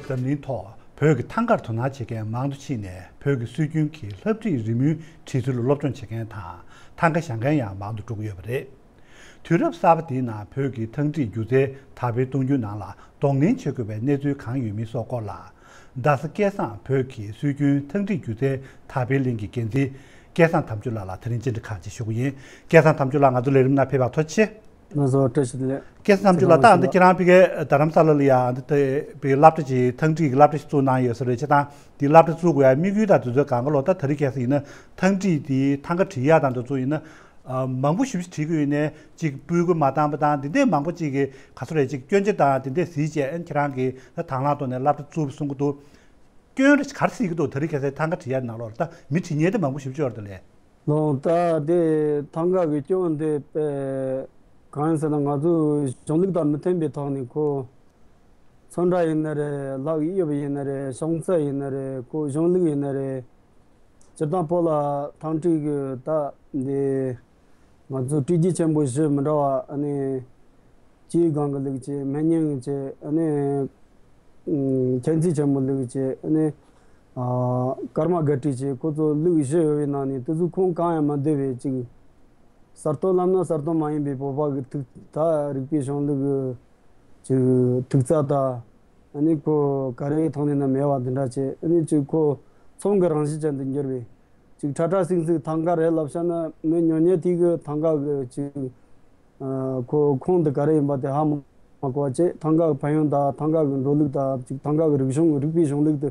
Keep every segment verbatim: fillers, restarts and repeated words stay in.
འཛམ་གླིང་ཐོག་བོད་ཀྱི་ཐང་གར་དོ་སྣང་བྱེད་མཁན་མང་དུ་ཕྱིན་ནས། བོད་ཀྱི་སྲོལ་རྒྱུན་གྱི་ལྷ་བྲིས་རི་མོའི་བྲིས་ཚུལ་སློབ་སྦྱོང་བྱེད་མཁན་དང་ཐང་ག་བཞེངས་མཁན་ཡང་མང་དུ་འགྲོ་གི་ཡོད་པ་རེད། དུས་རབས་གསར་པ་འདིའི་ནང་བོད་ཀྱི་ཐང་བྲིས་སྒྱུ་རྩལ་དར་སྤེལ་གཏོང་རྒྱུའི་ནང་ལ་གདོང་ལེན་བྱེད་དགོས་པའི་གནས་ཚུལ་གང་ཡོད་མེད་སོགས་སྐོར་ལ། རྡ་ས་སྐལ་བཟང་བོད་ཀྱི་སྲོལ་རྒྱུན་ཐང་བྲིས་སྒྱུ་རྩལ་དར་སྤེལ་གླིང་གི་འགན་འཛིན་སྐལ་བཟང་དམ་ཆོས་ལགས་ལ་དེ་རིང་བཅར་འདྲི་ཁག་ཅིག་ཞུ་གི་ཡིན། སྐལ་བཟང་དམ་ཆོས་ལགས། ང་ཚོ་ལས་རིམ་ནང་ཕེབས་པར་ཐུགས་རྗེ་ཆེ། ང་ཚོ་བཀྲ་ཤིས་བདེ་ལེགས། སྐལ་བཟང་དམ་ཆོས་ལགས། ད་ཨ་འདི་ཁྱེད་རང་ཕ་གིར་རྡ་རམ་ས་ལ་ལ་ཡ་འདི་ལྟ་བུའི་སློབ་གྲྭ་ཅིག་ཐང་བྲིས་ཀྱི་སློབ་གྲྭ་ཞིག་བཙུགས་གནང་ཡོད་ས་རེད། བྱས་ཙང་འདི་སློབ་གྲྭ་བཙུགས་དགོས་ཡ་དམིགས་ཡུལ་དང་དེ་ཚོའི་སྒང་ག་ལོ། ད་དེ་རིང་ཁ་སང་ཡིན་ན་ཐང་བྲིས་འདི་ཐང་ག་བྲིས་ཡ་དང་དེ་ཚོ་ཡིན་ན། ཨ། མང་པོ་ཞེ་པོ་ཅིག་བྲིས་ཀྱི་ཡོད་ནའི་ཅིག་སྤུས་ཀ་མ་འདང་པ་དང་། འདི་འདྲའི་མང་པོ་ཅིག་གིས་ག་ཚོད་རེད་ཅིག་སྐྱོན་ཆ་དང་འདི་འདྲ་གཟིགས་བྱས། ཨ་ནི་ཁྱེད་རང་གིས་ད་དང་བླངས་ཐོག་ནས་སློབ་གྲྭ་བཙུགས་པ་གསུང་གི་འདུག་སྐྱོན་རེ་ག་རེ་གཟིགས་ཀྱི་འདུག་དེ་རིང་ཁ་སང་ཐང་ག་བྲིས་ཡ་ནང་ལོགས་ལ། ད་མི་བྲིས་མཁན་དེ་མང་པོ་ཞེ་པོ་ཅིག་ཡོད་རེད་དེ་ལས། ལགས། ད་དེ་ཐང་ག་གི་སྐྱོན་དེ་དཔེ་གང་ཡིན་ཟེར་ན། ང་ཚོའི་གཞུང་ལུགས་དང་མི་མཐུན་པའི་ཐོག་ནས་ཁོ་ཚོན་ཁྲ་ཡིན་ན་རེད། ལག་གཡས་པ་ཡིན་ན་རེད། ཤོང་ཚད་ཡིན་ན་རེད། ཁོ་གཞུང་ལུགས་ཡིན་ན་རེད། སྤྱིར་བཏང་བོད་ལ་ཐང་བྲིས་ཀྱི་ད་འདི་ང་ཚོ་བྲིས་རྒྱུན་ཆེན་པོ་བཞི་མི་འདྲ་བ། ཨ་ནི་སྤྱིའི་སྒང་གི་ལུགས་བྱས། སྨན་རྙིང་བྱས། ཨ་ནི་ཨུམ་མཁྱེན་བརྩེ་ཆེན་པོའི་ལུགས་བྱས། ཨ་ནི་ཨ་ཀརྨ་སྒར་བྲིས་བྱས། ཁོ་ཚོ་ལུགས་བཞི་ཡོད་པའི་ནང་ནས་དེ་ཚོ་ཁོངས་གང་ཡང་མ་འདུས་པའི་ཅིག་གསར་གཏོད་ལབ་ན་གསར་གཏོད་མ་ཡིན་པའི་བོད་པ་གི་ཐུགས། ད་རིག་པའི་གཞུང་ལུགས་ཀྱི་ཅིག་ཐུག་རྩལ་དང་། ཨ་ནི་ཁོ་ག་རེའི་ཐོག་ནས་ན་མེད་པ་འདི་འདྲ་བྱས། ཨ་ནི་ཅིག་ཁོ་ཚོན་གྱི་རང་བཞིན་ཅན་དུ་གྱུར་པའི་ཅིག་ཁྲ་ཁྲ་སིང་སིང་ཐང་ག་རེད་ལབ་བཞག་ན། མི་ཉོ་མཁན་དེ་གི་ཐང་ག་གི་ཅིག་ཨ་ཁོ་ཁུངས་དེ་ག་རེ་ཡིན་པ་དེ་ཧ་མ་མ་གོ་བ་བྱས། ཐང་ག་གི་ཕན་ཡོན་དང་། ཐང་ག་གི་འགྲོ་ལུགས་དང་། ཅིག་ཐང་ག་གི་རིག་གཞུང་། རིག་པའི་གཞུང་ལུགས་དེ་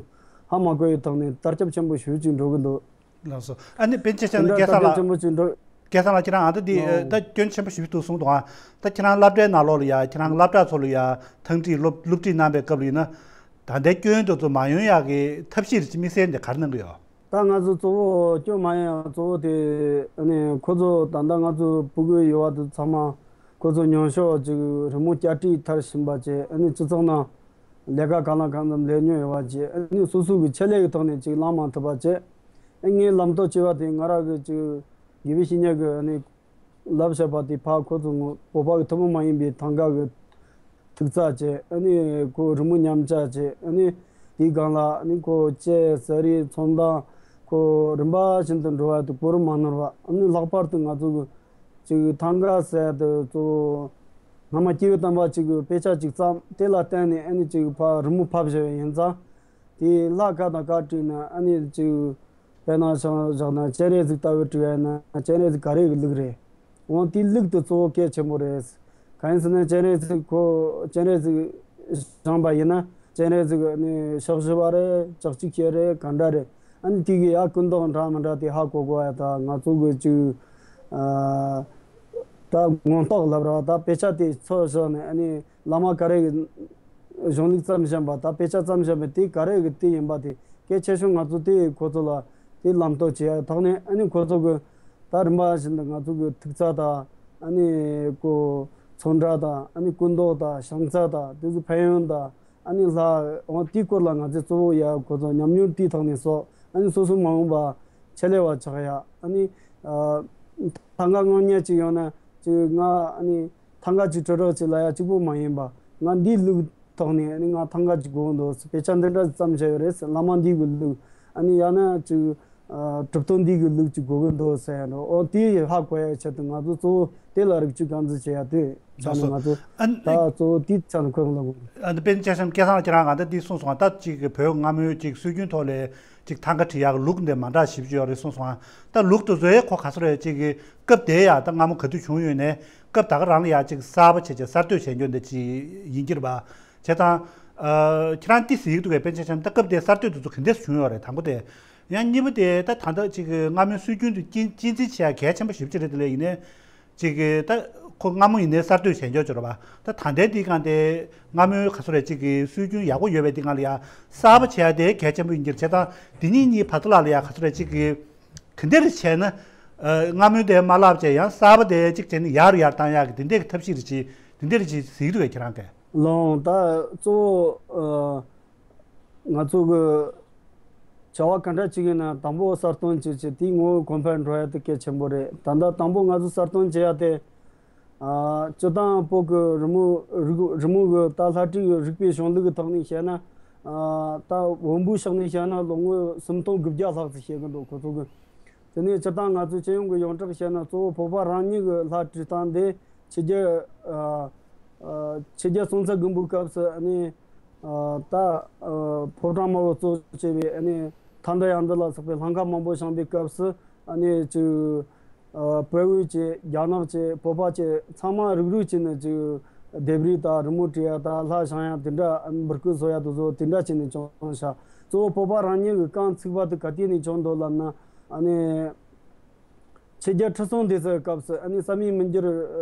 ཧ་མ་གོ་བའི་ཐོག་ནས་དར་ཁྱབ་ཆེན་པོ་ཞེ་པོ་ཅིག་འགྲོ་གི་འདུག་ལགས་སོ། ཨ་ནི་པཎ་ཆེན་སྐྱབས་མགོན་སྐལ་བཟང་ལགས། དེ་འདྲ་དར་ཁྱབ་ཆེན་པོ་ཅིག་འགྲོ། སྐལ་བཟང་ལགས། ཁྱེད་རང་ཨ་ད་འདི་ཨོ། ད་སྐྱོན་ཆེན་པོ་ཞེ་པོ་འདུག་གསུངས་འདུག་ཨ། ད་ཁྱེད་རང་སློབ་གྲྭའི་ནང་ལོགས་ལ་ཡ། ཁྱེད་རང་སློབ་གྲྭ་ཚོ་ལ་ཡ་ཐང་བྲིས་སློབ་སློབ་ཁྲིད་གནང་པའི་སྐབས་ལ་ཡིན་ན། ད་ལྟའི་སྐྱོན་དེ་ཚོ་མ་ཡོང་ཡག་གི་ཐབས་ཤེས་རེ་ཅིག་དམིགས་བསལ་འདི་ག་རེ་གནང་གི་ཡོད། ད་ང་ཚོ་གཙོ་བོ་སྐྱོན་མ་ཡོང་ཡག་གཙོ་བོ་དེ། ཨ་ནི་ཁོ་ཚོ་ད་ལྟ་ང་ཚོ་ཕྲུ་གུ་ཡོད་པ་དེ་ཚང་མ་ཁོ་ཚོ་ཉུང་ཤོས་ཅིག་རི་མོ་བསྐྱར་བྲིས་མཐར་ཕྱིན་པ་བྱས། ཨ་ནི་སྤྱི་ཚོགས་ནང་ལས་ཀ་གང་ལ་གང་འཚམ་ལས་མྱོང་ཡོད་པ་བྱས། ཨ་ནི་སོ་སོ་གི་ཆེད་ལས་ཀྱི་ཐོག་ནས་ཅིག་བླངས་མ་ཐུབ་པ་བྱས། ཨ་ངའི་ལམ་སྟོན་བྱས་པ་དེ། ང་རང་གི་ཅིག་དགེ་བའི་བཤེས་གཉེན་གྱིས་ཨ་ནི་ལབ་བྱས་པ་དེ་ཕར་ཁོ་ཚོ་ངོ་བོད་པ་གི་ཐུན་མོང་མ་ཡིན་པའི་ཐང་ག་གི་ཐུག་རྩལ་བྱས། ཨ་ནི་ཁོ་རི་མོ་ཉམས་ཆག་བྱས། ཨ་ནི་དེའི་སྒང་ལ་ཨ་ནི་ཁོ་ལྕེ་ཟ་རིགས་ཚོན་མདངས་ཁོ་རིམ་པ་བཞིན་དུ་འགྲོ་བ་དེ་གོ་རིམ་མ་ནོར་བ། ཨ་ནི་ལྷག་པར་དུ་ང་ཚོ་གི་ཅིག་ཐང་ག་ཟེར་དེ་གཙོ་བོ་སྔ་མ་སྐྱེས་བུ་དམ་པ་ཅིག་གིས་དཔེ་ཆ་ཅིག་བརྩམས། དེ་ལ་བརྟེན་ནས་ཨ་ནི་ཅིག་ཕར་རི་མོ་ཕབ་བཞག་པ་ཡིན་ཙང་། དེའི་ལྷ་ག་དང་ག་བྲིས་ན། ཨ་ནི་ཅིག་དཔེར་ན་བཞག་བཞག་ན་སྤྱན་རས་གཟིགས་ལྟ་བུ་བྲིས་པ་ཡིན་ན་སྤྱན་རས་གཟིགས་ག་རེ་གི་ལུགས་རེད། འོ་དེའི་ལུགས་དེ་གཙོ་བོ་གལ་ཆེན་པོ་རེད། གང་ཡིན་ཟེར་ན་སྤྱན་རས་གཟིགས་ཁོ་སྤྱན་རས་གཟིགས་བཞེངས་པ་ཡིན་ན་སྤྱན་རས་གཟིགས་ནི་ཕྱག་བཞི་པ་རེད། ལྕགས་ཀྱུ་ཁྱེར་རེད། ག་འདྲ་རེད། ཨ་ནི་དེ་གི་ཡ་སྐུ་མདོག་འདྲ་མི་འདྲ་དེ་ཧ་གོ་དགོས་ཡ། ད་ང་ཚོ་གི་ཅིག་ཨ་ད་ངོ་རྟགས་ལབ་ར། ད་དཔེ་ཆ་དེ་ཚོ་བཞག་ནས། ཨ་ནི་བླ་མ་ག་རེ་གི་གཞུང་ལུགས་བརྩམས་བཞིན་པ། ད་དཔེ་ཆ་བརྩམས་བཞིན་པ་དེ་ག་རེ་གི་དེ་ཡིན་པ་དེ་གལ་ཆེ་ཤོས། ང་ཚོ་དེ་ཁོ་ཚོ་ལ་དེ་ལམ་སྟོན་བྱེད་ཡ་ཐོག་ནས། ཨ་ནི་ཁོ་ཚོ་གི་ད་རིམ་པ་བཞིན་དུ་ང་ཚོ་གི་ཐུག་རྩལ་དང་། ཨ་ནི་ཁོ་ཚོན་ཁྲ་དང་། ཨ་ནི་སྐུ་མདོག་དང་། བཞེངས་ཚད་དང་། དེ་ཚོ་ཕན་ཡོན་དང་། ཨ་ནི་ལྷ་འོ་དེའི་སྐོར་ལ་ང་ཚོས་གཙོ་བོ་ཡ་ཁོ་ཚོ་ཉམས་མྱོང་དེའི་ཐོག་ནས་སོགས། ཨ་ནི་སོ་སོ་མ་འོངས་པ་ཆེད་ལས་པ་ཆགས་ཡ། ཨ་ནི་ཨ་ཐང་ག་སྔོན་མ་ཅིག་ཡོང་ན་ཅིག་ང་ཨ་ནི་ཐང་ག་ཅིག་བྲི་རོགས་བྱེད་ལབ་ཡ་གཅིག་པོ་མ་ཡིན་པ། ང་འདིའི་ལུགས་ཐོག་ནས་ཨ་ནི་ང་ཐང་ག་ཅིག་དགོས་འདུག་དཔེ་ཆ་འདི་འདྲ་བརྩམས་བྱས་ཡོད་རེད། བླ་མ་འདི་གི་ལུགས། ཨ་ནི་ཡང་ན་ཅིག་ཨ་གྲུབ་ཐོབ་འདི་གི་ལུགས་ཅིག་དགོས་ཀྱི་འདུག་ཟེར་ཡ་འགྲོ། འོ་དེ་ཧ་གོ་ཡ་ཆེད་དུ་ང་ཚོ་གཙོ་བོ་དེ་ལ་རིག་བྱེད་རྐང་འཛིན་བྱེད་ཡ་དེ་ཆ་ནས། ང་ཚོ་ཨ་ནི་ད་གཙོ་བོ་དེ་ཆ་ནས་ཁོ་རང་ལ་དགོས། ཨ་ནི་པཎ་ཆེན་སྐལ་བཟང་ཁྱེད་རང་གང་ལྟར་འདི་གསུངས་སོང་། ད་ཅིག་གི་བོད་སྔ་མོའི་ཅིག་སྲོལ་རྒྱུན་ཐོག་ལས་ཅིག་ཐང་ག་བྲིས་ཡག་ལུགས་འདི་མ་འདྲ་ཞིབ་ཅིག་ཡོད་རེད་གསུངས་སོང་། ད་ལུགས་དེ་ཚོའི་ཁོ་ག་ཚོད་རེད། ཅིག་གི་སྐབས་དེ་ཡ་ད་སྔ་མོ་ག་དུས་བྱུང་ཡོད་ནས་སྐབས་ད་ག་རང་ལ་ཡ་ཅིག་གསར་པ་བྱས་བྱས་གསར་གཏོད་བྱས་འགྱོ་འདི་ཅིག་ཡིན་གྱི་རེད་པ། བྱས་ཙང་ཨ་ཁྱེད་རང་འདི་གཟིགས་འདུག་གས། པཎ་ཆེན་སྐྱབས་མགོན་ད་སྐབས་དེ་གསར་གཏོད་དེ་ཚོ་ག་འདྲས་བྱུང་ཡོད་རེད། དང་པོ་དེ། ཡང་གཉིས་པ་དེ་ད་ད་ལྟ་ཅིག་སྔ་མོའི་སྲོལ་རྒྱུན་དེ་གཅེས་གཅེས་འཛིན་བྱེད་ཡ་གལ་ཆེན་པོ་ཞེ་པོ་ཅིག་རེད། དེ་ལས་ཡིན་ནའི་ཅིག་གི་ད་ཁོ་སྔ་མོ་ཡིན་ནའི་གསར་གཏོད་བྱས་འགྱོ་ཅོག་རེད་པ། ད་ད་ལྟའི་དེའི་སྒང་དེ་སྔ་མོའི་ག་ཚོད་རེད། ཅིག་གི་སྲོལ་རྒྱུན་ཡག་པོ་ཡོད་པའི་དེ་སྒང་ལ་ཡ་གསར་པ་བྱེད་ཡ་དེ་གལ་ཆེན་པོ་ཡིན་གྱི་རེད། བྱས་ཙང་འདི་གཉིས་གཉིས་བར་དུ་ལ་ལ་ཡ་ག་ཚོད་རེད། ཅིག་གི་ག་འདྲ་རེ་བྱས་ན་ཨ་སྔ་མོའི་དེ་མ་བརླག་བྱས་ཡང་གསར་པ་དེ་ཅིག་བྱས་ནས་ཡར་ཡར་བཏང་ཡག་གི་དེ་འདྲའི་གི་ཐབས་ཤེས་རེ་ཅིག་དེ་འདྲ་རེ་ཅིག་གཟིགས་འདུག་གས་ཁྱེད་རང་གིས། ལགས། ད་གཙོ་བོ་ཨ་ང་ཚོ་གི་བྱ་བ་ག་འདྲ་ཅིག་ཡིན་ན་དང་པོ་གསར་གཏོད་བྱེད་ཆེད་དེའི་ངོ་བོ་གོང་འཕེལ་འགྲོ་ཡ་དེ་གལ་ཆེན་པོ་རེད། ད་ལྟ་དང་པོ་ང་ཚོ་གསར་གཏོད་བྱེད་ཡ་དེ་ཨ་སྤྱིར་བཏང་བོད་ཀྱི་རི་མོ་རིག་རི་མོ་གི་ད་ལྷ་བྲིས་ཀྱི་རིག་པའི་གཞུང་ལུགས་ཀྱི་ཐོག་ནས་བཤད་ན། ཨ་ད་བོན་པོའི་ཕྱོགས་ནས་བཤད་ན་ལོ་ངོ་སུམ་སྟོང་དགུ་བརྒྱ་ལྷག་ཙམ་བཤད་གི་འདུག་ཁོ་ཚོ་གི། དེ་ནས་སྤྱིར་བཏང་ང་ཚོ་སྤྱི་ཡོངས་ཀྱི་ཡོངས་གྲགས་བཤད་ན། གཙོ་བོ་བོད་པ་རང་ཉིད་ཀྱི་ལྷ་བྲིས་སྟངས་དེ་ཆོས་རྒྱལ་ཨ་ཨ་ཆོས་རྒྱལ་སྲོང་བཙན་སྒམ་པོའི་སྐབས་སུ། ཨ་ནི་ཨ་ད་ཨ་ཕོ་བྲང་དམར་པོ་གཙོ་བྱས་པའི་ཨ་ནི་ཐང་འདི་ཡང་འདི་ལ་སོགས་པའི་ལྷ་ཁང་མང་པོ་བཞེངས་པའི་སྐབས་སུ། ཨ་ནི་ཅིག་ཨ་བལ་པོ་བཅས་རྒྱ་ནག་བཅས་བོད་པ་བཅས་ཚང་མ་རུག་རུག་བྱས་ནས་ཅིག་ལྡེབས་རིས་དང་རི་མོ་བྲིས་ཡ་དང་ལྷ་བཞེངས་ཡ་དེ་འདྲ། ཨ་ནི་འབུར་སྐུ་བཟོ་ཡ་དེ་ཚོ་དེ་འདྲ་བྱས་ནས་བྱུང་ཤག་གཙོ་བོ་བོད་པ་རང་ཉིད་ཀྱི་རྐང་ཚུགས་པ་དེ་ག་དུས་ནས་བྱུང་འདུག་ལབ་ན། ཨ་ནི་ཆོས་རྒྱལ་ཁྲི་སྲོང་ལྡེ་བཙན་སྐབས་སུ། ཨ་ནི་བསམ་ཡས་མི་འགྱུར་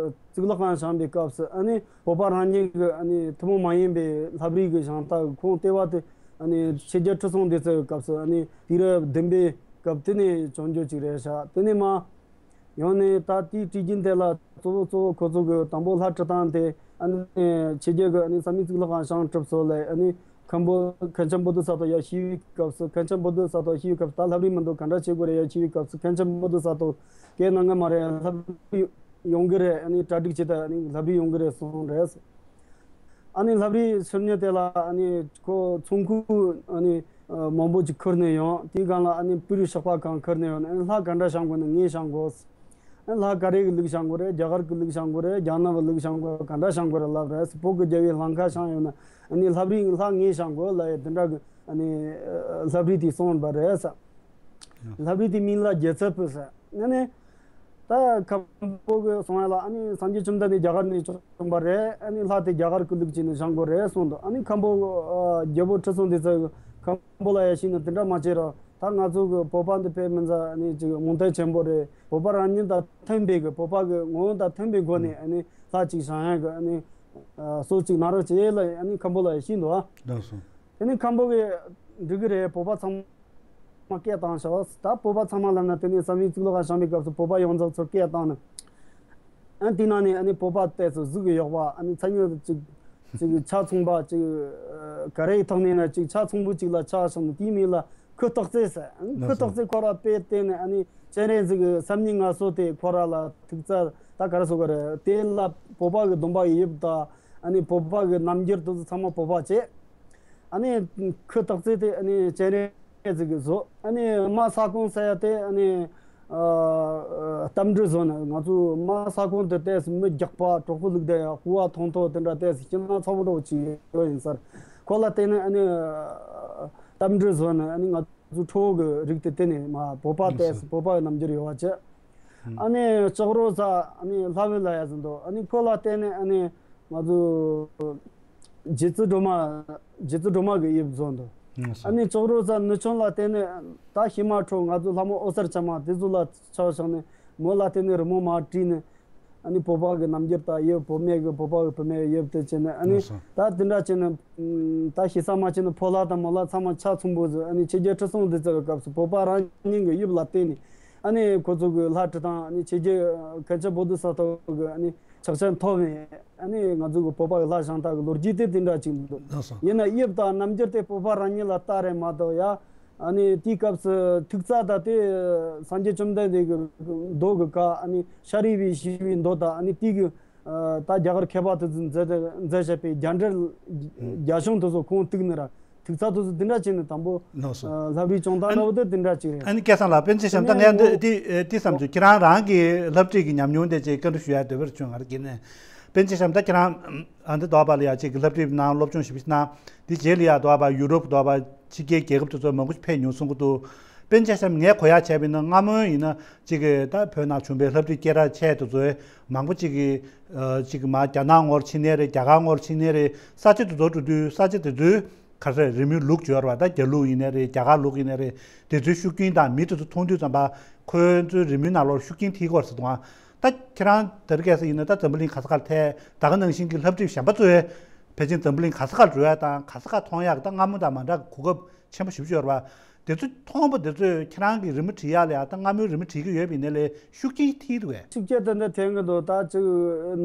གཙུག་ལག་ཁང་བཞེངས་པའི་སྐབས་སུ། ཨ་ནི་བོད་པ་རང་ཉིད་ཀྱི་ཨ་ནི་ཐུན་མོང་མ་ཡིན་པའི་ལྷ་བྲིས་ཀྱི་བཞེངས་སྟངས་ཁུངས་ལྟེ་བ་དེ། ཨ་ནི་ཆོས་རྒྱལ་ཁྲི་སྲོང་ལྡེ་བཙན་སྐབས་སུ། ཨ་ནི་དུས་རབས་བདུན་པའི་སྐབས་དེ་ནས་བྱུང་རྒྱུ་ཅིག་རེད་ཤག་དེ་ནས་མ་ཡོང་ནས་ད་དེའི་བྲིས་རྒྱུན་དེ་ལ་གཙོ་བོ་གཙོ་བོ་ཁོ་ཚོ་གི་དང་པོ་ལྷ་བྲིས་སྟངས་དེ། ཨ་ནི་ཆོས་རྒྱལ་གྱི་ཨ་ནི་བསམ་ཡས་གཙུག་ལག་ཁང་བཞེངས་གྲུབ་སོང་ལ། ཨ་ནི་མཁན་པོ་མཁན་ཆེན་བོ་དྷི་ས་ཏྭ་ཡར་ཤི་བའི་སྐབས་སུ། མཁན་ཆེན་བོ་དྷི་ས་ཏྭ་ཤི་བའི་སྐབས་སུ་ད་ལྷ་བྲིས་མི་འདུག་ག་འདྲ་བྱེད་དགོས་རེད། ཡར་ཤི་བའི་སྐབས་སུ་མཁན་ཆེན་བོ་དྷི་ས་ཏྭ་སྐད་གནང་གི་མ་རེད། ལྷ་བྲིས་ཡོང་གི་རེད། ཨ་ནི་གྲ་སྒྲིག་བྱེད་དང་། ཨ་ནི་ལྷ་བྲིས་ཡོང་གི་རེད་གསུངས་རེད། ཨ་ནི་ལྷ་བྲིས་ཕྱིར་ཉོ་དེ་ལ་ཨ་ནི་ཁོ་ཚོང་ཁང་ཨ་ནི་ཨ་མང་པོ་ཅིག་ཁུར་ནས་ཡོང་། དེའི་སྒང་ལ་ཨ་ནི་པུ་རིའི་ཞོགས་པ་གང་ཁུར་ནས་ཡོང་ནས། ཨ་ནི་ལྷ་ག་འདྲ་བཞེངས་དགོས་ན་ངས་བཞེངས་དགོས། ཨ་ནི་ལྷ་ག་རེ་གི་ལུགས་བཞེངས་དགོས་རེད། རྒྱ་གར་གི་ལུགས་བཞེངས་དགོས་རེད། རྒྱ་ནག་གི་ལུགས་བཞེངས་དགོས། ག་འདྲ་བཞེངས་དགོས་རེད་ལབ་རེད། བོད་ཀྱི་རྒྱལ་བའི་ལྷ་ཁང་བཞེངས་ཡོད་ན། ཨ་ནི་ལྷ་བྲིས་ལྷ་ངས་བཞེངས་དགོས་ལབ་ཡས་དེ་འདྲ་གི་ཨ་ནི་ཨ་ལྷ་བྲིས་དེ་གསུངས་པ་རེད་ཟེར། ལྷ་བྲིས་དེའི་མིང་ལ་རྒྱལ་ཚབ་ཟེར། ཨ་ནི་ད་མཁན་པོ་གི་གསུང་ཡ་ལ། ཨ་ནི་སངས་རྒྱས་བཅོམ་ལྡན་འདས་རྒྱ་གར་ནས་བྱུང་བ་རེད། ཨ་ནི་ལྷ་དེ་རྒྱ་གར་གི་ལུགས་བྱས་ནས་བཞེངས་དགོས་རེད་གསུངས་འདུག་ཨ་ནི་མཁན་པོ་ཨ་རྒྱལ་པོ་ཁྲི་སྲོང་ལྡེ་བཙན་གྱིས་མཁན་པོ་ལ་ཡར་ཞུས་ནས། དེ་འདྲ་མ་བྱེད་རོགས། ད་ང་ཚོ་གི་བོད་པ་འདི་དཔེ་མི་སྲིད་ཨ་ནི་ཅིག་རྨོངས་དད་ཆེན་པོ་རེད། བོད་པ་རང་ཉིད་དང་མཐུན་པའི་གི། བོད་པ་གི་ངོ་བོ་དང་མཐུན་པའི་སྒོ་ནས་ཨ་ནི་ལྷ་ཅིག་བཞེངས་ཡ་གི་ཨ་ནི་ཨ་སྲོལ་ཅིག་གནང་རོགས་བྱེད་ལབ། ཨ་ནི་མཁན་པོ་ལ་ཡར་ཞུས་འདུག་ཨ། ལགས་སོ། དེ་ནས་མཁན་པོ་གིས་འགྲིག་གི་རེད། བོད་པ་ཚང་མ་སྐད་བཏང་ཤག་ད་བོད་པ་ཚང་མ་ལབ་ན། དེ་ནས་བསམ་ཡས་གཙུག་ལག་ཁང་བཞེངས་པའི་སྐབས་སུ་བོད་པ་ཡོངས་རྫོགས་ཚོ་སྐད་བཏང་ནས། ཨ་དེ་ནང་ནས་ཨ་ནི་བོད་པ་ཏོག་ཙམ་གཟུགས་ཡག་པ། ཨ་ནི་མཚན་སྙན་ཅིག་ཅིག་ཆ་ཚང་པ་ཅིག་ཨ་ག་རེའི་ཐོག་ནས་ན་ཅིག་ཆ་ཚང་པོ་ཅིག་ལ་ཆ་བཞག་ནས། དེའི་མིང་ལ་ཁུ་སྟག་རྩེ་ཟེར། ཨ་ནི་ཁུ་སྟག་རྩེ་ཁོ་ར་དཔེ་བལྟས་ནས། ཨ་ནི་སྤྱན་རས་གཟིགས་ཀྱི་སེམས་ཉིད་མངའ་གསོལ་དེ་ཁོ་ར་ལ་ཐུགས་རྩལ་ད་ག་རེ་ཟེར་དགོས་རེད། དེ་ལ་བོད་པ་གི་སྡོམ་པ་གི་དབྱིབས་དང་། ཨ་ནི་བོད་པ་གི་རྣམ་འགྱུར་དེ་ཚོ་ཚང་མ་བོད་པ་བྱས། ཨ་ནི་ཁུ་སྟག་རྩེ་དེ་ཨ་ནི་སྤྱན་རས་གཟིགས་ཀྱིས་བཟོས། ཨ་ནི་རྨ་ས་ཁོང་ཟེར་ཡ་དེ་ཨ་ནི་ཨ་རྟ་མགྲིན་བཟོས་ནས། ང་ཚོ་རྨ་ས་ཁོང་དེ་ཏོག་ཙམ་མི་རྒྱགས་པ་གྲོགས་པོ་ལུག་བསྡད་ཡ། ཧུ་བ་ཐོང་ཐོ་དེ་འདྲ་ཏོག་ཙམ་སྐྱིད་སྣང་ཚ་པོ་འདྲ་བོ་ཅིག་ཡོད་ཡིན་ས་རེད། ཁོ་ལ་བརྟེན་ནས་ཨ་ནི་ཨ་རྟ་མགྲིན་བཟོས་ནས། ཨ་ནི་ང་ཚོ་ཁྲོ་བོ་གི་རིགས་དེ་དེ་ནས་མར་བོད་པ་ཏོག་ཙམ་བོད་པ་གི་རྣམ་འགྱུར་ཡོད་པ་བྱས། ཨ་ནི་ལྕགས་རོ་ཟ། ཨ་ནི་ལྷ་བུ་ལ་ཡ་ཟིན་ཏོ། ཨ་ནི་ཁོ་ལ་བརྟེན་ནས་ཨ་ནི་ང་ཚོ་རྗེ་བཙུན་སྒྲོལ་མ། རྗེ་བཙུན་སྒྲོལ་མ་གི་དབྱིབས་བཟོ་འདུག་ཨ་ནི་ལྕགས་རོ་ཟ་ནུ་ཆུང་ལ་བརྟེན་ནས། ད་ཤི་མ་ཁྲོ་ང་ཚོ་ལྷ་མོ་ཨོ་གསར་ཆ་མ་དེ་ཚོ་ལ་ཆ་བཞག་ནས། མོ་ལ་བརྟེན་ནས་རི་མོ་མར་བྲིས་ནས། ཨ་ནི་བོད་པ་གི་རྣམ་འགྱུར་དང་དབྱིབས། བུད་མེད་ཀྱི་བོད་པ་གི་བུད་མེད་དབྱིབས་དེ་བྱས་ནས། ཨ་ནི་ད་དེ་འདྲ་བྱས་ནས་ད་ཞེ་ས་མ་བྱས་ནས་ཕོ་ལྷ་དང་མོ་ལྷ་ཚང་མ་ཆ་ཚང་པོ་བཟོས། ཨ་ནི་ཆོས་རྒྱལ་ཁྲི་སྲོང་ལྡེ་བཙན་གི་སྐབས་སུ་བོད་པ་རང་ཉིད་ཀྱི་དབྱིབས་ལ་བརྟེན་ནས། ཨ་ནི་ཁོ་ཚོ་གི་ལྷ་བྲིས་སྟངས། ཨ་ནི་ཆོས་རྒྱལ་མཁན་ཆེན་བོ་དྷི་ས་ཏྭ་གི་ཨ་ནི་ཕྱག་ཆེན་ཐོབ་ནས། ཨ་ནི་ང་ཚོ་གི་བོད་པ་གི་ལྷ་བཞེངས་སྟངས་གི་ལོ་རྒྱུས་དེ་དེ་འདྲ་ཅིག་འདུག་ཡིན་ན་དབྱིབས་དང་རྣམ་འགྱུར་དེ་བོད་པ་རང་ཉིད་ལ་ལྟ་རེད་མ་གཏོགས་ཡ། ཨ་ནི་དེའི་སྐབས་སུ་ཐུགས་རྩལ་དང་དེ་སངས་རྒྱས་བཅོམ་ལྡན་འདས་ཀྱི་མདོ་གི་བཀའ། ཨ་ནི་ཤཱ་རིའི་བུས་ཞུས་པའི་མདོ་དང་། ཨ་ནི་དེ་གི་ད་རྒྱ་གར་མཁས་པ་དེ་ཚོས་མཛད་མཛད་བཞག་པའི་རྒྱ་འགྲེལ་རྒྱ་གཞུང་དེ་ཚོ་ཁུངས་གཏུགས་ནས་ར། ཐུགས་རྩལ་དེ་ཚོ་དེ་འདྲ་བྱས་ནས་དང་པོ་ལགས་སོ། ལྷ་བྲིས་བྱུང་སྟངས་འདྲ་བོ་དེ་དེ་འདྲ་ཅིག་རེད། ཨ་ནི་སྐལ་བཟང་ལགས། པཎ་ཆེན་ཤམ་ཐབས། ངས་འདི་འདི་འདི་བསམ་ཚུལ། ཁྱེད་རང་རང་གི་ལྷ་བྲིས་ཀྱི་ཉམས་མྱོང་དེ་ཅིག་བཀའ་འདྲི་ཞུ་ཡ་འདོད་པ་བྱུང་། ང་རང་གིས་ནས། པཎ་ཆེན་ཤམ་ཐབས། ཁྱེད་རང་ཨ་འདི་དོ་བ་ལ་ཡ་ཅིག་གི་ལྷ་བྲིས་གནང་། སློབ་སྦྱོང་ཞིབ་ཞིབ་གནང་། དེ་རྗེས་ལ་ཡ་དོ་བ་ཡུ་རོབ་དོ་བ་ཕྱི་རྒྱལ་རྒྱལ་ཁབ་དེ་ཚོ་མང་པོ་ཞིག་ཕེབས་མྱོང་གསུང་གི་འདུག་པཎ་ཆེན་ཤམ་ངས་གོ་ཡ་བྱས་པ་ཡིན་ན། སྔ་མོ་ཡིན་ན་ཅིག་གི་ད་བོད་ནང་བྱུང་བའི་ལྷ་བྲིས་སྐད་གྲགས་ཆེ་དེ་ཚོའི་མང་པོ་ཅིག་གི་ཨ་ཅིག་མར་རྒྱ་ནག་ངོར་ཕྱིན་ནའི་རེད། རྒྱ་གར་ངོར་ཕྱིན་ནའི་རེད། ས་ཆ་དེ་ཚོར་འགྲོ་དུས་ས་ཆ་དེ་ཚོའི་ག་རེ་རི་མོའི་ལུགས་སྦྱོར་བ། ད་རྒྱ་ལུགས་ཡིན་ནའི་རེད། རྒྱ་གར་ལུགས་ཡིན་ནའི་རེད། དེ་ཚོའི་ཤུགས་རྐྱེན་དང་མི་དེ་ཚོ་མཐོང་དུས་ཙམ་པ། ཁོ་ཚོའི་རི་མོའི་ནང་ལོགས་ཤུགས་རྐྱེན་ཐེབས་ཀྱི་ཡོད་རེད་ཟེར་འདུག་ད་ཁྱེད་རང་དེ་རིང་ཁ་སང་ཡིན་ན་ད་འཛམ་བུ་གླིང་ག་ས་གར་ཐལ། ད་ག་ནང་བཞིན་གྱི་ལྷ་བྲིས་གཞན་པ་ཚོས་ཕལ་ཆེར་འཛམ་བུ་གླིང་ག་ས་གར་འགྲོ་ཡ་དང་ག་ས་གར་མཐོང་ཡག་ད་སྔ་མོ་དང་མ་འདྲ་གི་གོ་སྐབས་ཆེན་པོ་ཞེ་པོ་ཅིག་ཡོད་རེད་པ། དེ་ཚོ་མཐོང་བ་དེ་ཚོས་ཁྱེད་རང་གི་རི་མོ་བྲིས་ཡ་ལ་ཡ་ད་སྔ་མོའི་རི་མོ་བྲིས་ཀྱི་ཡོད་པ་ཡིན་ནའི་ལས་ཤུགས་རྐྱེན་ཐེབས་འདུག་གས། ཤུགས་རྐྱེན་དེ་འདྲ་ཐེབས་ཀྱི་འདུག་ད་ཅིག་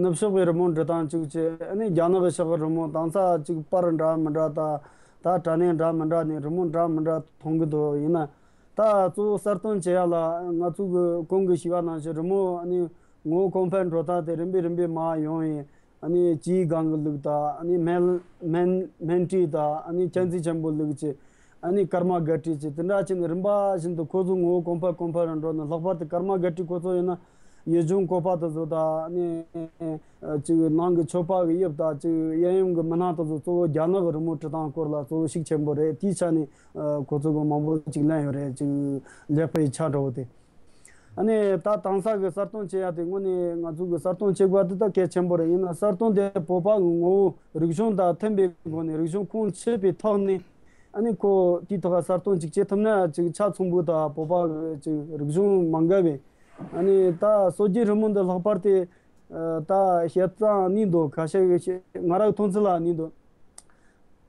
ནུབ་ཕྱོགས་པའི་རི་མོ་འབྲི་སྟངས་གཅིག་བྱས། ཨ་ནི་རྒྱ་ནག་གི་ཕྱོགས་ཀྱི་རི་མོ་དེང་སང་ཅིག་པར་འདྲ་མི་འདྲ་དང་། ད་དྲ་གནས་འདྲ་མི་འདྲ་ནས་རི་མོ་འདྲ་མི་འདྲ་མཐོང་གི་འདུག་ཡིན་ན་ད་གཙོ་བོ་གསར་གཏོད་བྱེད་ཡ་ལ་ང་ཚོ་གི་གོང་གི་ཞུས་པ་ནང་བཞིན་རི་མོ་ཨ་ནི་ངོ་བོ་གོང་འཕེལ་འགྲོ་སྟངས་དེ་རིམ་པས་རིམ་པས་མར་ཡོང་ཡིན། ཨ་ནི་སྤྱིའི་སྒང་གི་ལུགས་དང་། ཨ་ནི་སྨན་སྨན་སྨན་བྲིས་དང་། ཨ་ནི་ཨ་ཅང་ཙི་ཆེན་པོའི་ལུགས་བཅས། ཨ་ནི་ཀརྨ་སྒར་བྲིས་བཅས། དེ་འདྲ་བྱས་ནས་རིམ་པ་བཞིན་དུ་ཁོ་ཚོ་ངོ་བོ་གོང་འཕེལ་གོང་འཕེལ་རུ་འགྲོ་ནས། ལྷག་པར་དུ་ཀརྨ་སྒར་བྲིས་ཁོ་ཚོ་ཡིན་ན་ཡིད་འབྱུང་བཀོད་པ་དེ་ཚོ་དང་། ཨ་ནི་ཅིག་ནང་གི་མཆོད་པ་གི་དབྱིབས་དང་། ཅིག་གཡས་གཡོན་གྱི་མི་སྣ་དེ་ཚོ་གཙོ་བོ་རྒྱ་ནག་གི་རི་མོ་བྲིས་སྟངས་སྐོར་ལ་གཙོ་བོ་ཤུགས་ཆེན་པོ་རེད། དེའི་ཆ་ནས་ཁོ་ཚོ་གི་མང་པོ་ཅིག་ལེན་ཡོད་རེད། ཅིག་ལེགས་པའི་ཆ་འདྲ་བོ་དེ། ཨ་ནི་ད་དེང་སང་གི་གསར་གཏོད་བྱེད་ཡ་དེ་དངོས་གནས་ང་ཚོ་གི་གསར་གཏོད་བྱེད་དགོས་པ་དེ་ད་གལ་ཆེན་པོ་རེད། ཡིན་ན་གསར་གཏོད་དེ་བོད་པ་གི་ངོ་བོ་རིག་གཞུང་དང་མཐུན་པའི་སྒོ་ནས། རིག་གཞུང་ཁུངས་ཆེ་བའི་ཐོག་ནས། ཨ་ནི་ཁོ་དེའི་ཐོག་གསར་གཏོད་ཅིག་བྱེད་ཐུབ་ན། ཅིག་ཆ་ཚང་པོ་དང་བོད་པ་གི་ཅིག་རིག་གཞུང་མ་འགལ་བའི། ཨ་ནི་ད་སྲོལ་རྒྱུན་རི་མོ་འདི་ལྷག་པར་དུ་ད་བཤད་སྟངས་ནི་འདུག་ཁ་ཤས་ཀྱི་ང་རའི་མཐོང་ཚུལ་ལ་ནི་འདུག་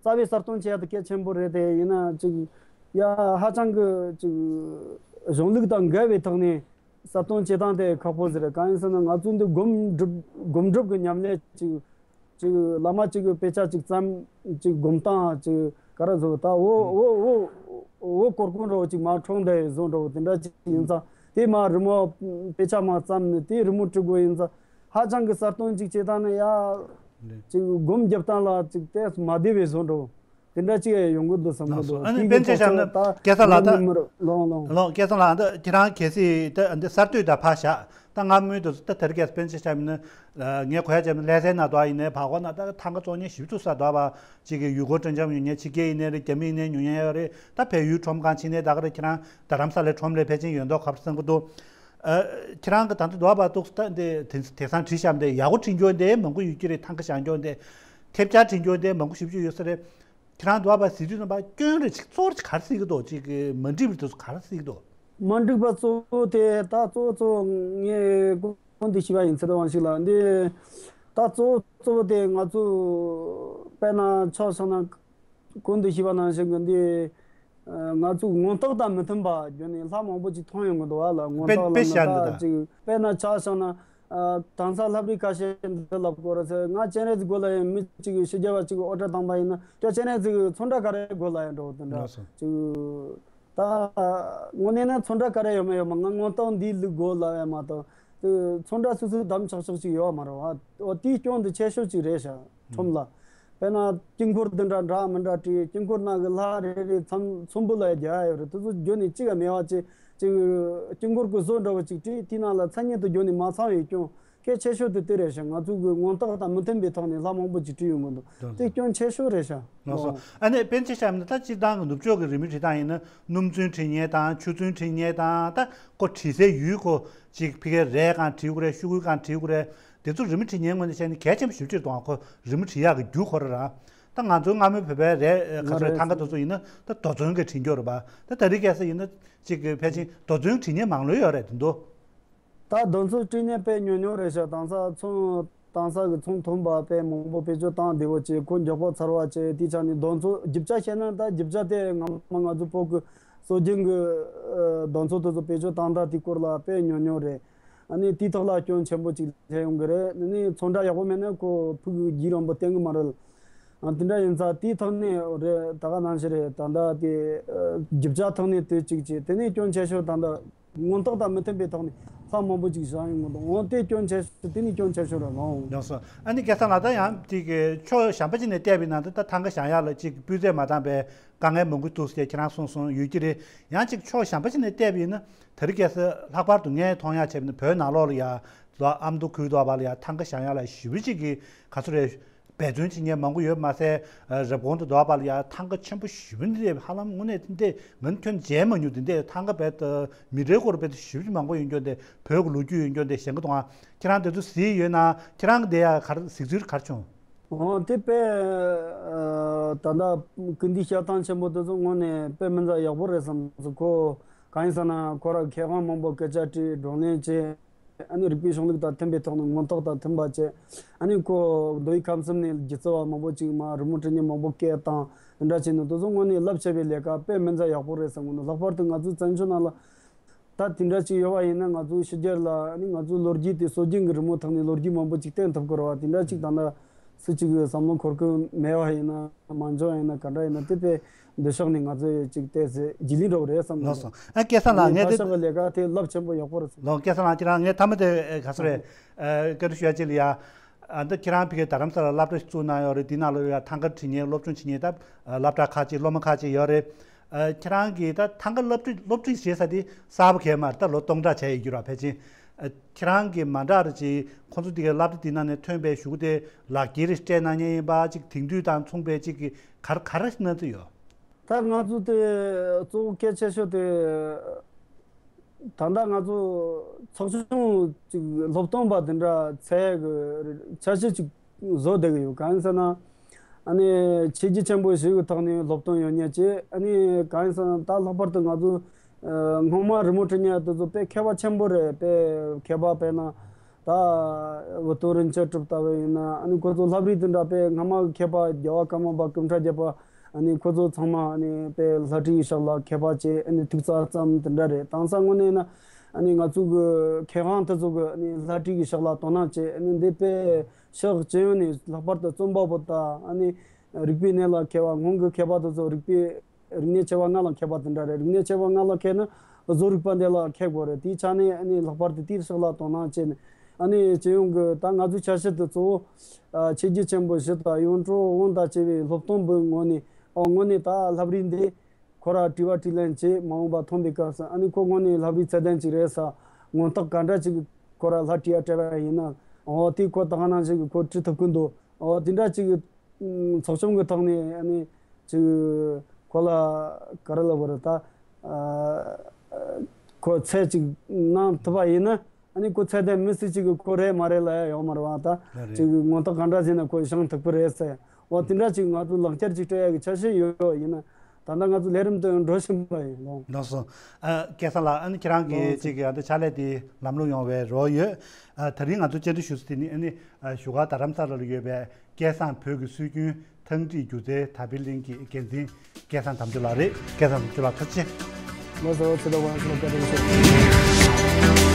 རྩ་བའི་གསར་གཏོད་བྱེད་ཡ་དེ་གལ་ཆེན་པོ་རེད་དེ། ཡིན་ན་ཅིག་ཡ་ཧ་ཅང་གི་ཅིག་གཞུང་ལུགས་དང་འགལ་བའི་ཐོག་ནས་གསར་གཏོད་བྱེད་སྟངས་དེ་ཁག་པོ་ཟེར། གང་ཡིན་ཟེར་ན་ང་ཚོ་འདི་སྒོམ་སྒྲུབ་སྒོམ་སྒྲུབ་ཀྱི་ཉམས་ལེན་ཅིག་ཅིག་བླ་མ་ཅིག་གི་དཔེ་ཆ་ཅིག་བརྩམས། ཅིག་སྒོམ་སྟངས་ཅིག་ག་རེ་ཟེར། ད་འོ་འོ་འོ་འོ་གོར་གོར་འདྲ་བོ་ཅིག་མར་འཁྲུངས་བསྡད་བཟོ་འདྲ་བོ་དེ་འདྲ་ཅིག་ཡིན་ཙང་། དེ་མར་རི་མོ་དཔེ་ཆ་མར་བརྩམས་ནས་དེ་རི་མོ་བྲི་དགོས་ཡིན་ཙང་། ཧ་ཅང་གི་གསར་གཏོད་ཅིག་བྱེད་སྟངས་ནི་ཡ། ཅིག་སྒོམ་རྒྱབ་སྟངས་ལ་ཅིག་ཏོག་ཙམ་མ་བདེ་བའི་བཟོ་འདྲ་བོ་དེ་འདྲ་ཅིག་ཡོང་གི་འདུག་བསམ་གི་ལགས་སོ། འདུག་ཨ་ནི་དེ་པན་གྱི་ཆེ་ཐོག་ཆ་ཤམ་ནི་ད་སྐལ་བཟང་ལགས། ད་ངོ་མ་མི་རུང་། ལོང་ལོང་། ལོང་། སྐལ་བཟང་ལགས། ད་ཁྱེད་རང་གལ་སྲིད་ད་འདི་གསར་གཏོད་ད་ཕར་བཞག་ད་སྔ་མོའི་དུས་སུ་ད་དེ་རིང་ཁ་སང་པན་གྱི་ཆེ་ཤམ་ནི་ངས་གོ་ཡ་བྱས་ན། ལྷ་སའི་ནང་དུ་ཡིན་ནའི་བར་སྐོར་ན་ད་ཐང་ག་བཙོང་མཁན་ཞེ་པོ་ཅིག་འདུག་པ། གཅིག་གི་ཡུལ་སྐོར་སྤྲོ་འཆམ་ཡོང་མཁན་ཕྱི་རྒྱལ་ཡིན་ནའི་རེད། རྒྱ་མི་ཡིན་ནའི་ཉོ་མཁན་ཡོད་རེད། ད་བལ་ཡུལ་ཁྲོམ་སྒང་ཕྱིན་ནའི་ད་ག་རེ་ཁྱེད་རང་རྡ་རམ་ས་ལའི་ཁྲོམ་ལ་ཕལ་ཆེར་ཡོད་མདོག་ཁ་པོ་བསམ་གི་འདུག་ཨ། ཁྱེད་རང་གི་ད་ལྟ་འདུག་པ་འདུག་ད་འདི་དེང་དེང་སང་བྲིས་བཞག་འདི་ཡག་པོ་བྲིས་མཁན་འདི་མང་པོ་ཡོད་ཀྱི་རེད། ཐང་ག་བཞག་མཁན་འདི། ཐེབས་ཆག་བྲིས་མཁན་འདི་མང་པོ་ཞེ་པོ་ཅིག་ཡོད་ས་རེད། ཁྱེད་རང་འདུག་པ་གཟིགས་དུས་ཙམ་པ་སྐྱོན་རེ་ཅིག་གཙོ་བོ་ག་རེ་གཟིགས་ཀྱི་འདུག་ཅིག་མ་འགྲིག་པའི་དུས་སུ་ག་རེ་གཟིགས་ཀྱི་འདུག་མ་འགྲིག་པ་གཙོ་བོ་དེ་ད་གཙོ་བོ་གཙོ་བོ་ངས་གོང་དུ་ཞུས་པ་ཡིན་ཚེ་དབང་ཞིག་ལ། འདི་ད་གཙོ་བོ་གཙོ་བོ་དེ་ང་ཚོ་དཔེར་ན་ཆ་བཞག་ན། གོང་དུ་ཞུས་པ་ནང་བཞིན་གྱི་འདི་ང་ཚོ་མངོན་རྟོགས་དང་མི་མཐུན་པ་བརྒྱུད་ནས་ལྷ་མང་པོ་ཅིག་མཐོང་ཡོང་གི་འདུག་པ་ལ། མངོན་རྟོགས་ལ་ན་ད་ཅིག་དཔེར་ན་ཆ་བཞག་ན། ཨ། དེང་སང་ལྷ་བྲིས་ཁ་ཤས་འདི་ལ་སྐོར་ཟེར། ང་སྤྱན་རས་གཟིགས་དགོས་ལབ་ཡ་ཡིན། མི་གཅིག་གིས་ཕྱི་རྒྱལ་བ་གཅིག་གིས་ཨོ་ཊ་བཏང་པ་ཡིན་ན། ཁྱོད་སྤྱན་རས་གཟིགས་ཚོན་ཁྲ་ག་རེ་དགོས་ལབ་ཡ་འདྲ་བོ་དེ་འདྲ་ལགས་སོ། ཅིག་ད་དངོས་གནས་ན་ཚོན་ཁྲ་ག་རེ་ཡོད་མེད་ཡོད་མ། ང་མངོན་རྟོགས་འདིའི་ལུགས་དགོས་ལབ་ཡ་མ་གཏོགས། དེ་ཚོན་ཁྲ་སོ་སོའི་གདམ་ཆགས་ཆགས་ཅིག་ཡོད་མ་རེད་པ། འོ་དེའི་སྐྱོན་འདི་ཆེ་ཤོས་ཅིག་རེད་ཤག་ཁྲོམ་ལ། དཔེར་ན་དཀྱིལ་འཁོར་འདི་འདྲ་འདྲ་མི་འདྲ་བྲིས། དཀྱིལ་འཁོར་ནང་གི་ལྷ་རེ་རེ་ཚོམ་ཚོམ་བུ་ལ་རྒྱག་ཡ་ཡོད་རེད། དེ་ཚོ་བརྒྱུད་ནས་གཅིག་ག་མེད་པ་བྱས། ཅིག་དཀྱིལ་འཁོར་གྱི་བཟོ་འདྲ་བོ་ཅིག་བྲིས། དེའི་ནང་ལ་མཚན་ཉིད་དུ་བརྗོད་ནས་མ་ཚང་བའི་སྐྱོན་གལ་ཆེ་ཤོས་དེ་དེ་རེད་ཤག་ང་ཚོ་གི་མངོན་རྟོགས་དང་མི་མཐུན་པའི་ཐོག་ནས་ལྷ་མང་པོ་ཅིག་བྲིས་ཡོང་གི་འདུག་དེ་སྐྱོན་ཆེ་ཤོས་རེད་ཤག་ལགས་སོ། ཨ་ནི་པན་ཆེ་ཤམ་ནི་ད་སྤྱིར་བཏང་གི་ནུབ་ཕྱོགས་ཀྱི་རི་མོ་བྲིས་སྟངས་ཡིན་ན། སྣུམ་ཚོན་བྲིས་མཁན་དང་ཆུ་ཚོན་བྲིས་མཁན་དང་། ད་ཁོ་བྲིས་སའི་ཡུལ་ཁོ་ཅིག་ཕ་གིའི་རས་སྒང་བྲིས་དགོས་རེད། ཤོག་གུའི་སྒང་བྲིས་དགོས་རེད། དེ་ཚོ་རི་མོ་བྲིས་མཁན་ངོས་ནས་བཤད་ན་གལ་ཆེན་པོ་ཞེ་པོ་ཅིག་རེད་འདུག་ཁོ་རི་མོ་བྲིས་ཡག་གི་རྒྱུ་ཁོ་རང་རང་། ད་ང་ཚོའི་སྔ་མོའི་བོད་པའི་རས་ཁ་ཚོ་རེད། ཐང་ག་དེ་ཚོ་ཡིན་ན་ད་རྡོ་ཚོན་གྱིས་བྲིས་མཁན་རེད་པ། ད་ད་རེས་ཁ་སང་ཡིན་ན་ཅིག་ཕལ་ཆེར་རྡོ་ཚོན་བྲིས་མཁན་མང་ལོས་ཡོད་རེད་དེ་འདུག་ད་རྡོ་ཚོན་བྲིས་མཁན་དཔེ་ཉུང་ཉུང་རེད་ཤག་དེང་སང་ཚོང་དེང་སང་གི་ཚོང་མཐོན་པ་དཔེ་མང་པོ་བེད་སྤྱོད་བཏང་བདེ་བོ་བྱས། ཁོ་མགྱོགས་པོ་ཚར་བ་བྱས། དེའི་ཆ་ནས་རྡོ་ཚོན་རྒྱུ་ཆ་བཤད་ན། ད་རྒྱུ་ཆ་དེ་སྔ་མ་ང་ཚོ་བོད་ཀྱི་སྲོལ་རྒྱུན་གྱི་ཨ་རྡོ་ཚོན་དེ་ཚོ་བེད་སྤྱོད་བཏང་སྟངས་དེའི་སྐོར་ལ་དཔེ་ཉུང་ཉུང་རེད། ཨ་ནི་དེའི་ཐོག་ལ་སྐྱོན་ཆེན་པོ་ཅིག་སླེབས་ཡོང་གི་རེད། ཨ་ནི་ཚོན་ཁྲ་ཡག་པོ་མེད་ན་ཁོ་ཕུགས་ཀྱི་རྒྱུན་རིང་པོ་བརྟན་གི་མ་རེད། ཨ་དེ་འདྲ་ཡིན་ཙང་དེའི་ཐོག་ནས་རེད། ད་ག་ནང་བཞིན་རེད། ད་ལྟ་དེ་ཨ་རྒྱུ་ཆ་ཐོག་ནས་དེ་གཅིག་བྱས། དེ་ནས་སྐྱོན་ཆེ་ཤོས་ད་ལྟ་མངོན་རྟོགས་དང་མི་མཐུན་པའི་ཐོག་ནས་ལྷ་མང་པོ་ཅིག་བཞེངས་ཡོང་གི་འདུག་འོ་དེ་སྐྱོན་ཆེ་ཤོས། དེ་ནི་སྐྱོན་ཆེ་ཤོས་རེད་ལགས། ཡོང་སོང་། ཨ་ནི་སྐལ་བཟང་ལགས། ད་ཡང་དེ་གི་ཕྱོགས་གཞན་པ་ཅིག་ནས་བལྟས་པ་ཡིན་ན། ད་ད་ཐང་ག་བཞེངས་ཡག་ལ་ཅིག་སྤུས་ཚད་མ་འདང་པའི་དཀའ་ངལ་མང་པོ་འདུག་ཟེར་ཁྱེད་རང་གསུངས་སོང་། ཡོད་ཀྱི་རེད། ཡང་ཅིག་ཕྱོགས་གཞན་པ་ཅིག་ནས་བལྟས་པ་ཡིན་ན། དེ་རིང་ཁ་སང་ལྷག་པར་དུ་ངས་མཐོང་ཡག་བྱས་པ་ཡིན་ན། བོད་ནང་ལོགས་ལ་ཡ་ལ་ཨ་མདོ་ཁུལ་དུ་བ་ལ་ཡ་ཐང་ག་བཞེངས་ཡག་ལ་ཞེ་པོ་ཅིག་གི་ག་ཚོད་རེད། འབད་བརྩོན་བྱེད་མཁན་མང་པོ་ཡོད་མ་ཟད། ཨ་རེབ་གོང་དུ་འདུག་པ་ལ་ཡ་ཐང་ག་ཆེན་པོ་ཞེ་པོ་འདི་ཧ་ལམ་དངོས་གནས་འདི་ང་ནི་ཁྱོན་མཇལ་མ་མྱོང་། འདི་འདྲའི་ཐང་ག་རྦད་དེ་མི་འདྲའི་སྐོར་རྦད་དེ་ཞེ་པོ་ཅིག་མང་པོ་ཡོད་མཁན་དེ། བོད་ཀྱི་ལོ་རྒྱུས་ཡོད་མཁན་དེ་བཞེངས་གི་འདུག་ཨ། ཁྱེད་རང་དེ་ཚོ་གཟིགས་ཡོད་ན། ཁྱེད་རང་གི་དེ་ཡ་ག་རེ་གཟིགས་ཚུལ་ག་རེ་བྱུང་། འོ་དེ་དཔེ་ཨ་ད་ལྟ་སྐུ་འདུས་ཞལ་ཐང་ཆེན་པོ་དེ་ཚོ་དངོས་གནས་དཔེ་མི་ཚང་ཡག་པོ་རེད་བསམ་སོང་། ཁོ་གང་ཡིན་ཟེར་ན། ཁོ་རང་མཁས་དབང་མང་པོ་སྐད་ཆ་དྲིས། བགྲོ་གླེང་བྱས། ཨ་ནི་རིག་པའི་གཞུང་ལུགས་དང་མཐུན་པའི་ཐོག་ནས་མངོན་རྟོགས་དང་མཐུན་པ་བྱས། ཨ་ནི་ཁོ་མདོ་དབུས་ཁམས་གསུམ་ནས་སྒྱུ་རྩལ་བ་མང་པོ་ཅིག་མར་རི་མོ་བྲིས་མཁན་མང་པོ་སྐད་བཏང་། དེ་འདྲ་བྱས་ནས་དེ་ཚོ་དངོས་གནས་རླབས་ཆེ་བའི་ལས་ཀ། དཔེ་མི་ཚང་ཡག་པོ་རེད་བསམ་གི་འདུག་ལྷག་པར་དུ་ང་ཚོའི་བཙན་བྱོལ་ནང་ལ་ད་དེ་འདྲ་ཅིག་ཡོད་པ་ཡིན་ན། ང་ཚོའི་ཕྱི་རྒྱལ་ལ་ཨ་ནི་ང་ཚོའི་ལོ་རྒྱུས་དེ་སྲོལ་རྒྱུན་གྱི་རི་མོ་ཐོག་ནས་ལོ་རྒྱུས་མང་པོ་ཅིག་བསྟན་ཐུབ་ཀྱི་རེད་པ། དེ་འདྲ་ཅིག་ད་ལྟ་སུ་གཅིག་གི་བསམ་བློ་འཁོར་གི་མེད་པ་ཡིན་ན། མ་འབྱུང་བ་ཡིན་ན། ག་འདྲ་ཡིན་ན། དེ་དཔེ་འདི་ཕྱོགས་ནས་ང་ཚོས་ཅིག་བལྟས་ཚེ་རྗེས་ལུས་འདྲ་བོ་རེད་བསམ་གི་ལགས་སོ། འདུག་ཨ་སྐལ་བཟང་ལགས། ངས་ངས་ད་དེ་ཕྱོགས་ཀྱི་ལས་ཀ་དེ་རླབས་ཆེན་པོ་ཡག་པོ་རེད་བསམ། ལགས་སོ། སྐལ་བཟང་ལགས། ཁྱེད་རང་ངས་མཐའ་མ་དེ་ག་ཚོད་རེད། ཨ་བཀའ་འདྲི་ཞུ་ཡ་ཅིག་ལ་ཡ། ཨ་ད་ཁྱེད་རང་ཕ་གིར་རྡ་རམ་ས་ལར་སློབ་གྲྭ་ཞིག་བཙུགས་གནང་ཡོད་རེད། འདི་ནང་ལ་ཡ་ཐང་ག་ཁྲིད་མཁན་སློབ་སྦྱོང་བྱེད་མཁན་ད་སློབ་གྲྭ་ཁག་ཅིག་སློབ་མ་ཁག་ཅིག་ཡོད་རེད། ཨ་ཁྱེད་རང་གིས་ད་ཐང་ག་སློབ་ཁྲིད་སློབ་ཁྲིད་བྱེད་ས་དེ་གསར་པ་གས་མ་རེད། ད་ལོ་སྟོང་ཕྲག་བྱས་ཡོད་རྒྱུ་ར། ཕལ་ཆེར་ཨ་ཁྱེད་རང་གིས་མ་འདྲ་རེ་ཅིག་ཁོང་ཚོ་འདི་གའི་སློབ་གྲྭ་འདི་ནང་ནས་ཐོན་པའི་གཞུག་གུ་དེ་ལག་འཁྱེར་སྤྲད་གནང་མཁན་ཡིན་པ་ཅིག་དེང་དུས་དང་མཚུངས་པའི་ཅིག་གི་ག་རེ་ག་རེ་གནང་ཚུལ་ཡོད། ད་ང་ཚོ་དེ་གཙོ་བོ་གལ་ཆེ་ཤོས་དེ་ད་ལྟ་ང་ཚོ་ཚོགས་ཆུང་ཅིག་སློབ་སྟོན་པ་དེ་འདྲ་ཚད་གི་འཆར་གཞི་ཅིག་བཟོ་བསྡད་གི་ཡོད། གང་ཡིན་ཟེར་ན་ཨ་ནི་ཆེས་རྒྱ་ཆེན་པོ་ཞིག་གི་ཐོག་ནས་སློབ་སྟོན་ཡོད་མཁན་ཅིག་ཨ་ནི་གང་ཡིན་ཟེར་ན་ད་ལྷག་པར་དུ་ང་ཚོ་ཨ་སྔོན་མ་རི་མོ་འབྲི་མཁན་དེ་ཚོ་དཔེ་མཁས་པ་ཆེན་པོ་རེད། དཔེ་མཁས་པ་དཔེར་ན། ད་བུ་སྟོན་རིན་ཆེན་གྲུབ་ལྟ་བུ་ཡིན་ན་ཨ་ནི་ཁོ་ཚོ་ལྷ་བྲིས་དེ་འདྲ་དཔེ་སྔ་མ་གི་མཁས་པ་རྒྱལ་བ་ཀརྨ་པ་སྐུ་ཕྲེང་བརྒྱད་པ་ཨ་ནི་ཁོ་ཚོ་ཚང་མ་ཨ་ནི་དཔེ་ལྷ་བྲིས་ཀྱི་ཕྱག་ལ་མཁས་པ་བྱས་ཨ་ནི་ཐིག་རྩ་བརྩམས་དེ་འདྲ་རེད། དེང་སང་དངོས་གནས་ན་ཨ་ནི་ང་ཚོ་གི་མཁས་དབང་དེ་ཚོ་གི་ཨ་ནི་ལྷ་བྲིས་ཀྱི་ཕྱག་ལ་དོ་སྣང་བྱས་ཨ་ནི་འདི་དཔེ་ཕྱོགས་ཅི་ཡོང་ནས་ལྷག་པར་དུ་རྩོམ་པ་པོ་དང་ཨ་ནི་རིག་པའི་གནས་ལ་མཁས་པ་སྔོན་གྱི་མཁས་པ་དེ་ཚོ་རིག་པའི་རིག་གནས་ཆེ་བ་ལྔ་ལ་མཁས་པ་དེ་འདྲ་རེད། རིག་གནས་ཆེ་བ་ལྔ་ལ་མཁས་ན་བཟོ་རིག་པ་འདི་ལ་མཁས་དགོས་རེད། དེའི་ཆ་ནས་ཨ་ནི་ལྷག་པར་དུ་དེའི་ཕྱོགས་ལ་དོ་སྣང་བྱས་ནས་ཨ་ནི་སྤྱི་ཡོངས་ཀྱི་ད་ང་ཚོའི་འཆར་གཞི་དེ་གཙོ་བོ་ཨ་ཆེས་རྒྱ་ཆེན་པོ་བཞི་དང་ཡོངས་གྲགས་དབང་དང་བཅས་པའི་སློབ་སྟོན་པའི་ངོས་ནས་ཨོ་དངོས་གནས་ད་ལྷ་བྲིས་འདི་ཁོ་ར་བྲིས་པ་བྲིས་ལན་བྱས་མ་འོངས་པ་ཐོན་པའི་སྐབས་སུ་ཨ་ནི་ཁོ་དངོས་གནས་ལྷ་བྲིས་ཚད་ལྡན་ཅིག་རེད་ས། ངོ་རྟགས་ག་འདྲ་ཅིག་ཁོ་ར་ལྷ་བྲིས་ཡ་སྤྲད་པ་ཡིན་ན་ཨོ་དེ་ཁོ་ད་ག་ནང་བཞིན་གྱི་ཁོ་བྲིས་ཐུབ་ཀྱི་འདུག་ཨོ་དེ་འདྲ་ཅིག་ཚོགས་ཆུང་གི་ཐོག་ནས་ཨ་ནི་ཅིག་ཁོ་ལ་ག་རེ་ལབ་དགོས་རེད་ད། ཨ་ཁོ་ཚད་ཅིག་གནང་ཐུབ་པ་ཡིན་ན་ཨ་ནི་ཁོ་ཚད་ལྡན་མི་སྲིད་ཅིག་གི་ཁོ་རེད་མ་རེད་ལབ་ཡ་ཡོད་མ་རེད་བ། ད་ལ་རེད། ཅིག་ངོ་རྟགས་ག་འདྲ་ཟིན་ན་ཁོ་བཞེངས་ཐུབ་ཀྱི་རེད་ཟེར་བ་དེ་འདྲ་ཅིག་ང་ཚོ་ལག་འཁྱེར་ཅིག་སྤྲད་ཡ་གི་འཆར་གཞི་ཡོད་ཡིན་ན་ད་ལྟ་ང་ཚོ་ལས་རིམ་དུ་འགྲོ་བཞིན་པ་ཡིན་ལོ། ལགས་སོ། ཨ་སྐལ་བཟང་ལགས། ཨ་ནི་ཁྱེད་རང་གིས་ལགས་སོ། ཅིག་ཨ་ད་ཕྱག་ལས་དེ་ལམ་ལྷོང་ཡོང་བའི་རོགས་ཡོད། ཨ་ད་རིང་ང་ཚོ་བཅར་འདྲི་ཞུ་ས་དེ་ནི་ཨ་ནི་ཨ་བཞུགས་སྒར་རྡ་རམ་ས་ལ་ལ་ཡོད་པའི་སྐལ་བཟང་བོད་ཀྱི་སྲོལ་རྒྱུན་ཐང་འགྲིག་སྒྱུ་རྩལ་དར་སྤེལ་གླིང་གི་འགན་འཛིན་སྐལ་བཟང་དམ་ཆོས་ལགས་རེད། སྐལ་བཟང་དམ་ཆོས་ལགས་ཐུགས་རྗེ་ཆེ། ལགས་སོ། ཚེ་རིང་ལགས་ལ་བཀའ་དྲིན་ཆེ།